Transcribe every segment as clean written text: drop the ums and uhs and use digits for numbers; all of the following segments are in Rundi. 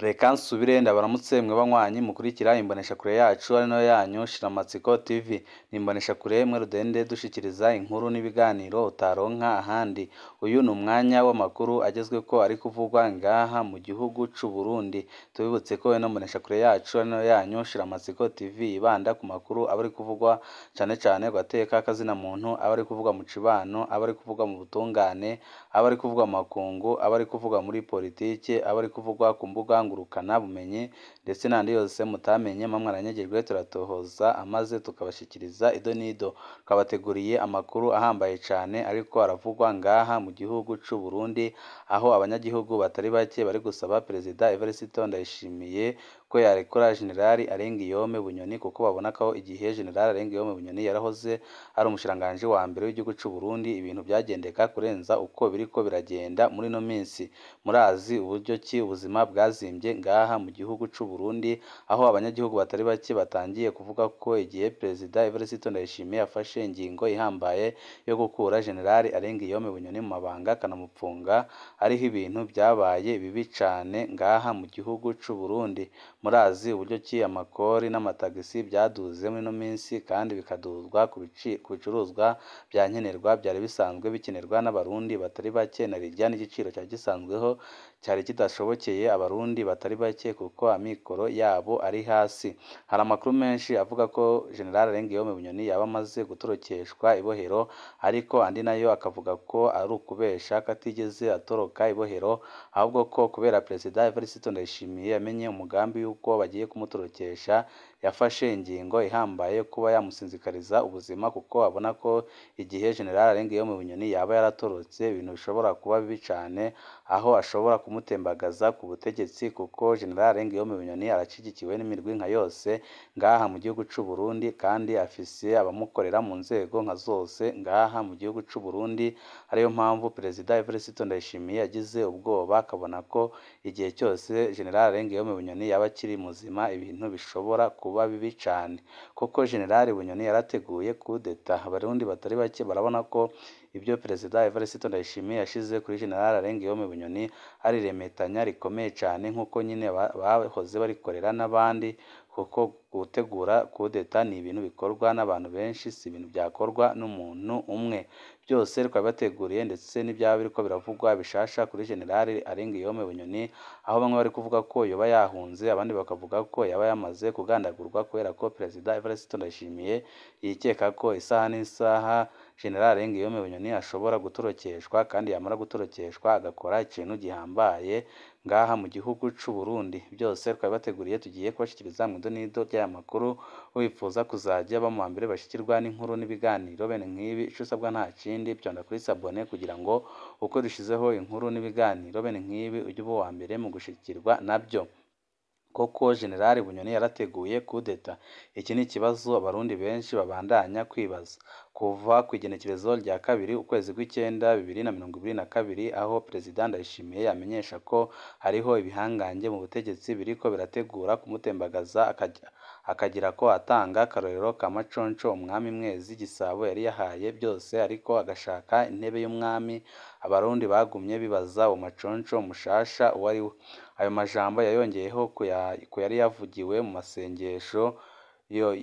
Reka nsubire ndabaramutse mwe banywanyi mukurikira imboneshakure yacu ari nayo yanyu Shiramatsiko TV. Ni imboneshakure mwe rudende dushikiriza inkuru n'ibiganiro utaronka ahandi. Uyu ni umwanya w'amakuru agezweko ari kuvugwa ngaha mu gihugu c'u Burundi. Tubibutse ko ino mboneshakure yacu ari nayo yanyu Shiramatsiko TV yibanda ku makuru aba ari kuvugwa cane cane ku gateka k'azina muntu, aba ari kuvugwa mu cibano, aba ari kuvugwa mu butungane, aba ari kuvugwa mu makungu, aba ari kuvugwa muri politike, aba ari kuvugwa ku mbuga ngurukana bumenyi ndetse n'andi yose mutamenye mwa mwaranyagijwe turatohoza amaze tukabashikiriza ido n'ido. Twabateguriye amakuru ahambaye cane ariko aravugwa ngaha mu gihugu c'u Burundi, aho abanyagihugu batari bake bari gusaba Perezida Evariste Ndayishimiye ko yarekura Jenerali Arengiyome Bunyoni, kuko babona ko igihe Jenerali Arengiyome Bunyoni yarahoze ari umushikiranganji wa mbere w'igihugu c'u Burundi ibintu vyagendeka kurenza uko biriko biragenda muri ino minsi. Murazi uburyo ki ubuzima bwazimvye ngaha mu gihugu c'u Burundi, aho abanyagihugu batari bake batangiye kuvuga ko igihe Perezida Evariste Ndayishimiye yafashe ingingo ihambaye yo gukura Jenerali Arengiyome Bunyoni mu mabanga akanamupfunga, ariho ibintu vyabaye bibi cane ngaha mu gihugu c'u Burundi. Murazi uburyo ki amakori n'amatagisi vyaduze muri ino minsi kandi bikaduzwa ku bicuruzwa vya nkenerwa vyari bisanzwe bikenerwa n'abarundi batari bake, na rirya n'igiciro cari gisanzweho cari kidashobokeye abarundi batari bake kuko amikoro yabo ari hasi. Hari amakuru menshi avuga ko Jenerali Arengiyome Bunyoni yaba amaze gutorokeshwa ibohero, ariko andi nayo akavuga ko ari ukubesha ko atigeze atoroka ibohero, ahubwo ko kubera Perezida Evariste Ndayishimiye yamenye umugambi y'uko bagiye kumutorokesha, yafashe ingingo ihambaye yo kuba yamusinzikariza ubuzima, kuko abona ko igihe Jenerali Arengiyome Bunyoni yaba yaratorotse ibintu bishobora kuba bibi cane, aho ashobora kumutembagaza ku butegetsi, kuko Jenerali Arengiyome Bunyoni arashigikiwe n'imirwi nka yose ngaha mu gihugu c'u Burundi, kandi afise abamukorera mu nzego nka zose ngaha mu gihugu c'u Burundi. Ariyo mpamvu Perezida Evariste Ndayishimiye yagize ubwoba akabona ko igihe cyose Jenerali Arengiyome Bunyoni yaba akiri muzima ibintu bishobora kuba bibi cane, kuko Jenerali Bunyoni yarateguye kudeta. Abarundi batari bake barabona ko ibyo Perezida Evariste Ndayishimiye yashize kuri Jenerali Arengiyome Bunyoni ari iremetanya rikomeye cane, nk'uko nyine bahoze barikorera n'abandi, kuko gutegura kudeta ni ibintu bikorwa n'abantu benshi, si ibintu vyakorwa n'umuntu umwe. Byose twabibateguriye ndetse n'ivyaba biriko biravugwa bishasha kuri Jenerali Arengiyome Bunyoni, aho bamwe bari kuvuga ko yoba yahunze, abandi bakavuga ko yaba yamaze kugandagurwa kubera ko Perezida Evariste Ndayishimiye yikeka ko isaha n'isaha Jenerali Arengiyome Bunyoni ashobora gutorokeshwa, kandi yamara gutorokeshwa agakora ikintu gihambaye ngaha mu gihugu c'u Burundi. Byose twabibateguriye tugiye kubashikiriza mw'ido n'ido ry'aya makuru. Wifuza kuzajya uba mu bambere bashikirwa n'inkuru n'ibiganiro bene nk'ibi, ico usabwa nta kindi, vyonda kuri sabone kugira ngo uko dushizeho inkuru n'ibiganiro bene nk'ibi ujye uba uwa mbere mu gushikirwa navyo. Koko Jenerali Bunyoni yarateguye kudeta? Iki ni ikibazo abarundi benshi babandanya kwibaza. Kuva kw'igenekerezo rya 2 ukwezi kw'icenda 2022, aho Perezida Ndayishimiye yamenyesha ko hariho ibihangange mu butegetsi biriko birategura kumutembagaza, akagirako atanga akarorero ka Maconco umwami Mwezi Gisabo yari yahaye byose ariko agashaka intebe y'umwami, abarundi bagumye bibaza uwo Maconco mushasha uwo ari we. Ayo majambo yayongeyeho ku yari yavugiwe mu masengesho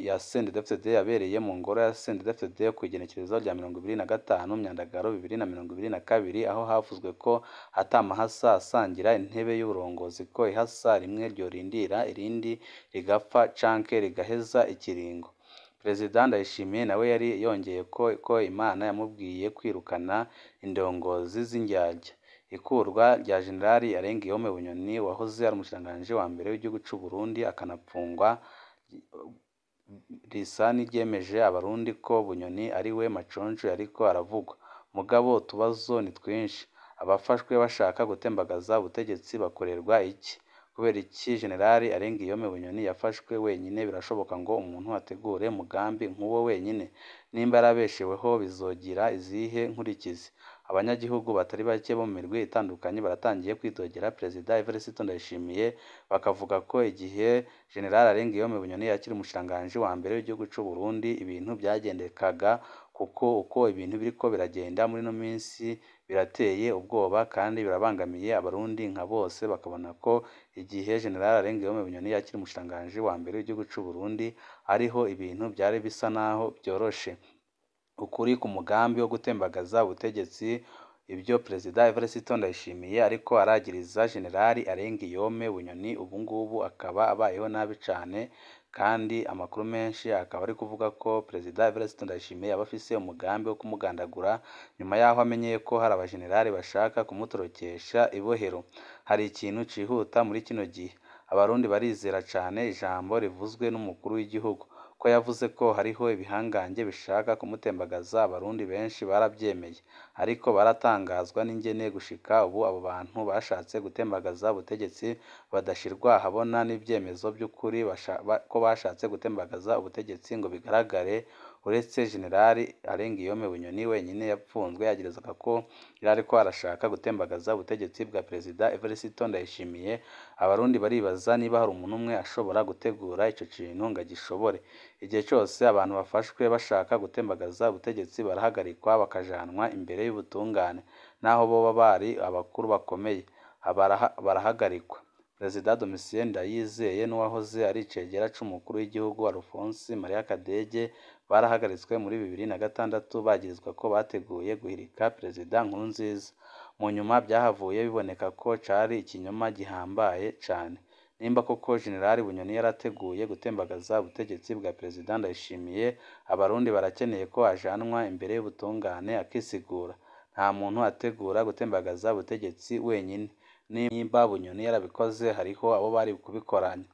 ya CNDD-FDD yabereye mu ngoro ya CNDD-FDD kw'igenekerezo rya 25 Myandagaro 2022, aho havuzwe ko ata mahasa asangira intebe y'uburongozi, ko ihasa rimwe ryorindira irindi rigapfa canke rigaheza ikiringo. Perezida Ndayishimiye nawe yari yongeye ko Imana yamubwiye kwirukana indongozi z'indyarya. Ikurwa rya Jenerali Arengiyome Bunyoni wahoze ari umushikiranganji wa mbere w'igihugu c'u Burundi akanapfungwa, risa n'iryemeje abarundi ko Bunyoni ari we Maconco yariko aravugwa. Mugabo utubazo ni twinshi. Abafashwe bashaka gutembagaza ubutegetsi bakorerwa iki? Kubera iki Jenerali Arengiyome Bunyoni yafashwe wenyine? Birashoboka ngo umuntu ategure umugambi nk'uwo wenyine? Nimba yarabesheweho bizogira izihe nkurikizi? Abanyagihugu batari bake bo mu mirwi itandukanye baratangiye kwidogera Perezida Evariste Ndayishimiye, bakavuga ko igihe Jenerali Arengiyome Bunyoni yakiri umushikiranganji wa mbere w'igihugu c'u Burundi ibintu vyagendekaga Kuko uko ibintu biriko biragenda muri ino minsi birateye ubwoba kandi birabangamiye Abarundi nka bose, bakabona ko igihe General Alain Guillaume Bunyoni yakiri umushikiranganji wa mbere w'igihugu c'u Burundi ariho ibintu vyari bisa naho vyoroshe. Ukuri ku mugambi wo gutembagaza ubutegetsi, ivyo Perezida Evariste Ndayishimiye ariko aragiriza General Alain Guillaume Bunyoni ubu ngubu akaba abayeho nabi cane, kandi amakuru menshi akaba ari kuvuga ko Perezida Evariste Ndayishimiye yaba afise umugambi wo kumugandagura nyuma yaho amenyeye ko hari abajenerali bashaka kumutorokesha ibohero. Hari ikintu cihuta muri kino gihe, Abarundi barizera cane ijambo rivuzwe n'umukuru w'igihugu, ko yavuze ko hariho ibihangange bishaka kumutembagaza. Abarundi benshi baravyemeye, ariko baratangazwa n'ingene gushika ubu abo bantu bashatse gutembagaza ubutegetsi badashirwa ahabona n'ivyemezo vy'ukuri ko bashatse gutembagaza ubutegetsi ngo bigaragare. Uretse General Alain Guillaume Bunyoni wenyine yapfunzwe yagirizwa ko yariko arashaka gutembagaza ubutegetsi bwa Perezida Evariste Ndayishimiye, Abarundi baribaza niba hari umuntu umwe ashobora gutegura ico kintu ngo agishobore. Igihe cose abantu bafashwe bashaka gutembagaza ubutegetsi barahagarikwa bakajanwa imbere y'ubutungane, naho boba bari abakuru bakomeye barahagarikwa. Perezida Domitien Ndayizeye n'uwahoze ari icegera c'umukuru w'igihugu Alphonse Maria Kadege barahagaritswe muri 2006 bagirizwa ko bateguye guhirika Perezida Nkurunziza. Mu nyuma vyahavuye biboneka ko cari ikinyoma gihambaye cane. Nimba koko General Bunyoni yarateguye gutembagaza ubutegetsi bwa Perezida Ndayishimiye, Abarundi barakeneye ko ajanwa imbere y'ubutungane akisigura. Nta muntu ategura gutembagaza ubutegetsi wenyine. Nimba Bunyoni yarabikoze hariho abo bari kubikoranya.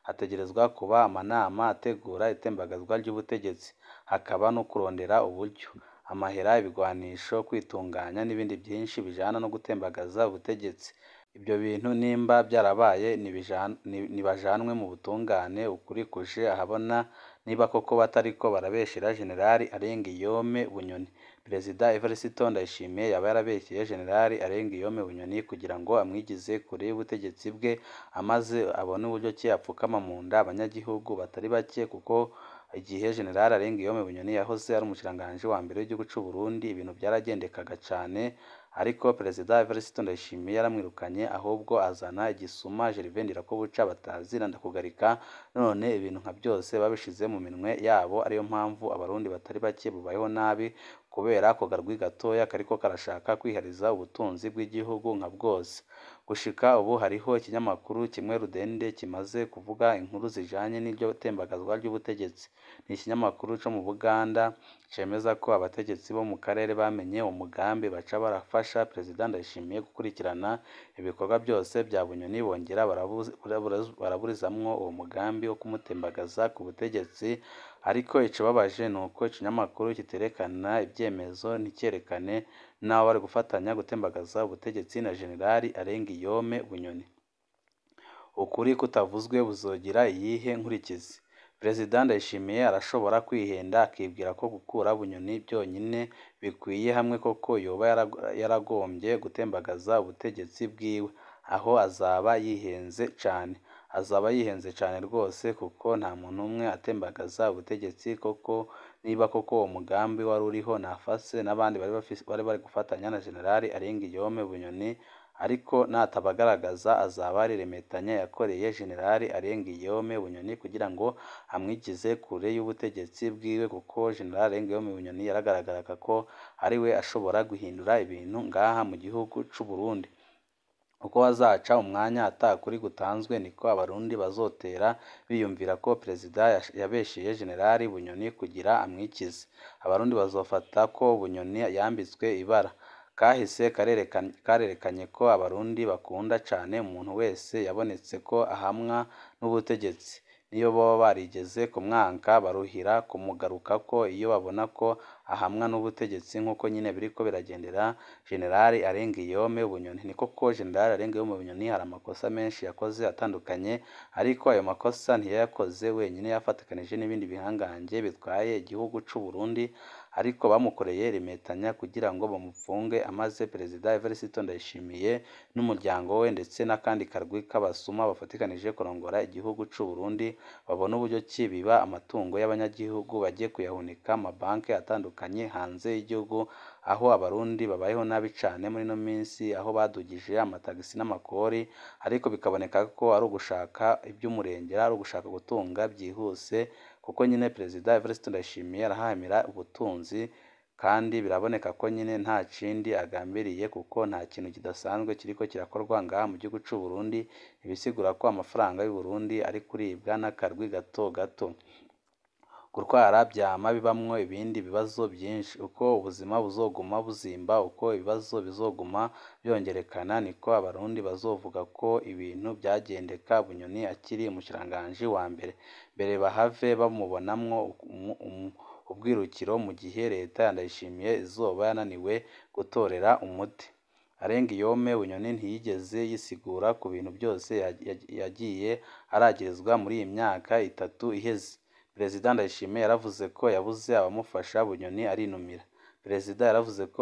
Hategerezwa kuba amanama ategura itembagazwa ry'ubutegetsi, hakaba no kurondera uburyo, amahera, ibigwanisho, kwitunganya n'ibindi vyinshi bijana no gutembagaza ubutegetsi. Ivyo bintu nimba vyarabaye nibajanwe mu butungane, ukuri kuje ahabona niba koko batariko barabeshera General Alain Guillaume Bunyoni. Perezida Evariste Ndayishimiye yaba yarabeshyeye General Alain Guillaume Bunyoni kugira ngo amwigize kure y'ubutegetsi bwe, amaze abone uburyo ki apfukama mu nda abanyagihugu batari bake, kuko igihe General Alain Guillaume Bunyoni yahoze ari umushikiranganji wa mbere w'igihugu c'u Burundi ibintu vyaragendekaga cane, ariko Perezida Evariste Ndayishimiye yaramwirukanye ahubwo azana igisuma Gervais Ndirakobuca batazira Ndakugarika, none ibintu nka byose babishize mu minwe yabo, ariyo mpamvu Abarundi batari bake bubayeho nabi kubera ako karwi gatoya kariko karashaka kwihariza ubutunzi bw'igihugu nka bwose. Gushika ubu hariho ikinyamakuru kimwe rudende kimaze kuvuga inkuru zijanye n'iryo tembagazwa ry'ubutegetsi. Ni ikinyamakuru co mu Buganda cemeza ko abategetsi bo mu karere bamenye umugambi baca barafasha Perezida Ndayishimiye gukurikirana ibikorwa byose vya Bunyoni, bongera baraburizamwo uwo mugambi wo kumutembagaza ku butegetsi. Ariko ikibabaje nuko ikinyamakuru kiterekana ivyemezo, nticerekane n'abo bari gufatanya gutembagaza ubutegetsi na General Alain Guillaume Bunyoni. Ukuri kutavuzwe buzogira iyihe nkurikizi? Perezida Ndayishimiye arashobora kwihenda akibwira ko gukura Bunyoni byonyine bikwiye, hamwe koko yoba yaragombye gutembagaza ubutegetsi bwiwe. Aho azaba yihenze cane, azaba yihenze cane rwose, kuko nta muntu umwe atembagaza ubutegetsi koko. Niba koko uwo mugambi wari uriho nafase n'abandi bari bari gufatanya na General Alain Guillaume Bunyoni, ariko natabagaragaza azaba ari remetanya yakoreye General Alain Guillaume Bunyoni kugira ngo amwigize kure y'ubutegetsi bwiwe, kuko General Alain Guillaume Bunyoni yaragaragaraga ko ari we ashobora guhindura ibintu ngaha mu gihugu c'u Burundi. Uko hazaca umwanya atakuri gutanzwe niko Abarundi bazotera biyumvira ko Perezida yabeshyeye General Bunyoni kugira amwikize. Abarundi bazofata ko Bunyoni yambitswe ibara. Kahise karerekanye ko Abarundi bakunda cane umuntu wese yabonetse ko ahamwa n'ubutegetsi. Niyo boba barigeze kumwanka baruhira kumugarukako iyo babona ko ahamwa n'ubutegetsi, nk'uko nyine biriko biragendera General Alain Guillaume Bunyoni. Ni koko General Alain Guillaume Bunyoni hari amakosa menshi yakoze atandukanye, ariko ayo makosa ntiyayakoze wenyine, yafatikanije n'ibindi bihangange bitwaye igihugu c'u Burundi. ariko bamukoreye rimetanya kugira ngo bamupfunge, amaze Perezida Evariste Ndayishimiye n'umuryango we ndetse n'akandi karwi k'abasuma bafatikanije kurongora igihugu c'u Burundi babone uburyo ki biba amatungo y'abanyagihugu bagiye kuyahunika mu mabanki atandukanye hanze y'igihugu, aho abarundi babayeho nabi cane muri ino minsi, aho badugije amatagisi n'amakori, ariko bikaboneka ko ari ugushaka iby'umurengera, ari ugushaka gutunga byihuse, kuko nyine Perezida Evariste Ndayishimiye arahahamira ubutunzi, kandi biraboneka ko nyine nta kindi agambiriye, kuko nta kintu kidasanzwe kiriko kirakorwa ngaha mu gihugu c'u Burundi, ibisigura ko amafaranga y'u Burundi ari kuribwa n'akarwi gato gato. Gutwara vyama bibamwo ibindi bibazo vyinshi, uko ubuzima buzoguma buzimba, uko ibibazo bizoguma vyongerekana, niko abarundi bazovuga ko ibintu vyagendeka Bunyoni akiri umushikiranganji wa mbere, mbere bahave bamubonamwo ubwirukiro mu gihe leta ya Ndayishimiye izoba yananiwe gutorera umuti. Arengiyome Bunyoni ntiyigeze yisigura ku bintu vyose yagiye aragirizwa muri iyi myaka itatu iheze. Perezida Ndayishimiye yaravuze ko yabuze abamufasha, Bunyoni arinumira. Perezida yaravuze ko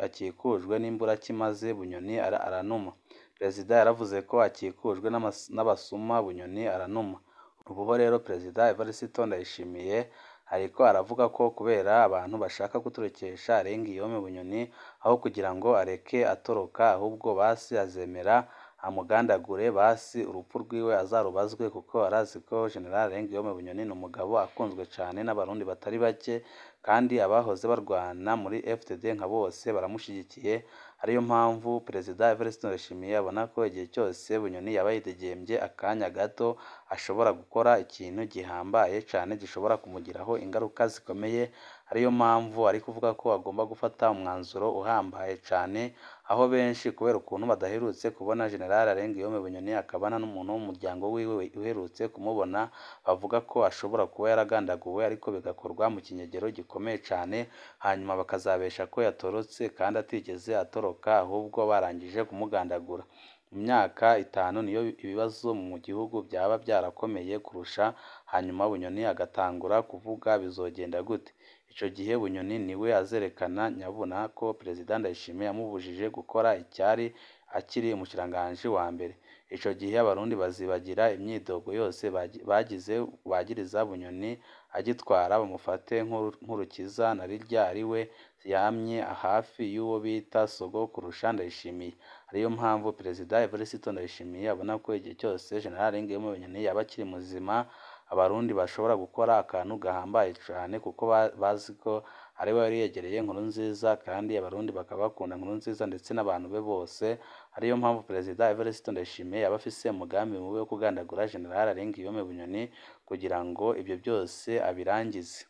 akikujwe n'imburakimazi, Bunyoni aranuma. Perezida yaravuze ko akikujwe n'abasuma, Bunyoni aranuma. Ubu ho rero Perezida Evariste Ndayishimiye ariko aravuga ko kubera abantu bashaka gutorokesha Arengiyome Bunyoni, aho kugira ngo areke atoroka, ahubwo basi azemera amugandagure, basi urupfu rwiwe azarubazwe, kuko arazi ko General Arengiyome Bunyoni ni umugabo akunzwe cane n'abarundi batari bake, kandi abahoze barwana muri FDD nka bose baramushigikiye, ariyo mpamvu Perezida Evariste Ndayishimiye abona ko igihe cyose Bunyoni yaba yidegemvye akanya gato ashobora gukora ikintu gihambaye cane gishobora kumugiraho ingaruka zikomeye, ariyo mpamvu ari kuvuga ko agomba gufata umwanzuro uhambaye cane, aho benshi kubera ukuntu badaherutse kubona General Arengiyome Bunyoni akaba nta n'umuntu wo mu muryango wiwe uherutse kumubona, bavuga ko ashobora kuba yaragandaguwe ariko bigakorwa mu kinyegero gikomeye cane, hanyuma bakazabesha ko yatorotse kandi atigeze atoroka, ahubwo barangije kumugandagura. Mu myaka itanu niyo ibibazo mu gihugu byaba byarakomeye kurusha, hanyuma Bunyoni agatangura kuvuga bizogenda gute? Ico gihe Bunyoni niwe azerekana nyabuna ko Perezida Ndayishimiye yamubujije gukora icyari akiri umushikiranganji wa mbere. Ico gihe abarundi bazibagira imyidogo yose bagize bagiriza Bunyoni agitwara, bamufate nk'urukiza na rirya ariwe yamye hafi y'uwo bita Sogokurusha Ndayishimiye. Ariyo mpamvu Perezida Evariste Ndayishimiye abona ko igihe cyose General Arengiyome Bunyoni yaba akiri muzima, abarundi bashobora gukora akantu gahambaye cane, kuko bazi ko ariwe yari yegereye Nkurunziza, kandi abarundi bakaba bakunda Nkurunziza ndetse n'abantu be bose, ariyo mpamvu Perezida Evariste Ndayishimiye yaba afise umugambi mubi wo kugandagura General Arengiyome Bunyoni kugira ngo ibyo byose abirangize.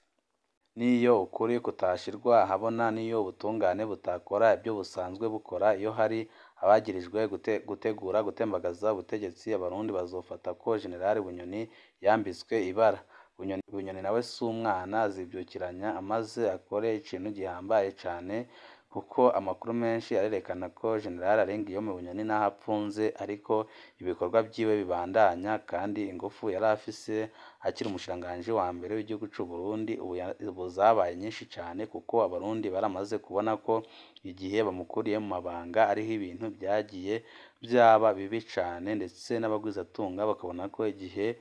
N'iyo ukuri kutashirwa ahabona, n'iyo ubutungane butakora ibyo busanzwe bukora, iyo hari abagirijwe gutegura gutembagaza ubutegetsi, abarundi bazofata ko General Bunyoni yambitswe ibara. Bunyoni nawe si umwana, azivyukiranya amaze akore ikintu gihambaye cane, kuko amakuru menshi arerekana ko General Arengiyome Bunyoni naho apfunze ariko ibikorwa vyiwe bibandanya, kandi ingufu yari afise akiri umushikiranganji wa mbere w'igihugu c'u Burundi ubu zabaye nyinshi cane, kuko abarundi baramaze kubona ko igihe bamukuriye mu mabanga ariho ibintu vyagiye vyaba bibi cane, ndetse n'abagwizatunga bakabona ko igihe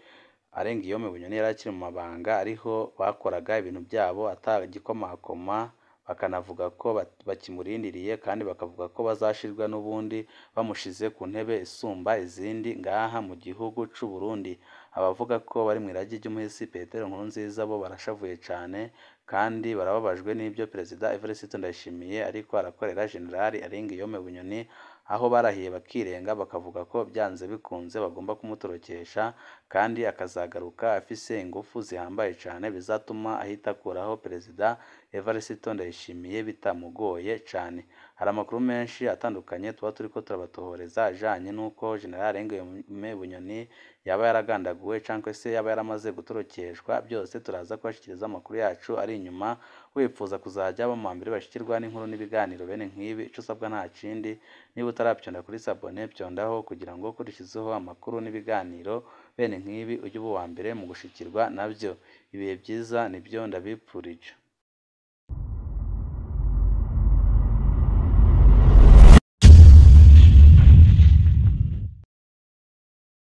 Arengiyome Bunyoni yari akiri mu mabanga ariho bakoraga ibintu vyabo atagikomakoma, bakanavuga ko bakimurindiriye, kandi bakavuga ko bazashirwa n'ubundi bamushize ku ntebe isumba izindi ngaha mu gihugu c'u Burundi. Abavuga ko bari mw'iragi ry'umuhisi Petero Nkurunziza bo barashavuye cane, kandi barababajwe n'ibyo Perezida Evariste Ndayishimiye ariko arakorera General Arengiyome Bunyoni, aho barahiye bakirenga bakavuga ko byanze bikunze bagomba kumutorokesha, kandi akazagaruka afise ingufu zihambaye cane bizatuma ahita akuraho Perezida Evariste Ndayishimiye bitamugoye cane. Hari amakuru menshi atandukanye tuba turiko turabatohoreza ajanye n'uko General Arengiyome Bunyoni yaba yaragandaguwe canke se yaba yaramaze gutorokeshwa, byose turaza kubashikiriza amakuru yacu ari inyuma. Wipfuza kuzajya aba mu bambere bashikirwa n'inkuru n'ibiganiro bene nk'ibi, ico usabwa nta kindi, niba utaravyonda kuri sabone vyondaho kugira ngo ukurikizeho amakuru n'ibiganiro bene nk'ibi ujye uba uwa mbere mu gushikirwa navyo. Ibihe vyiza nivyo ndabipfurije.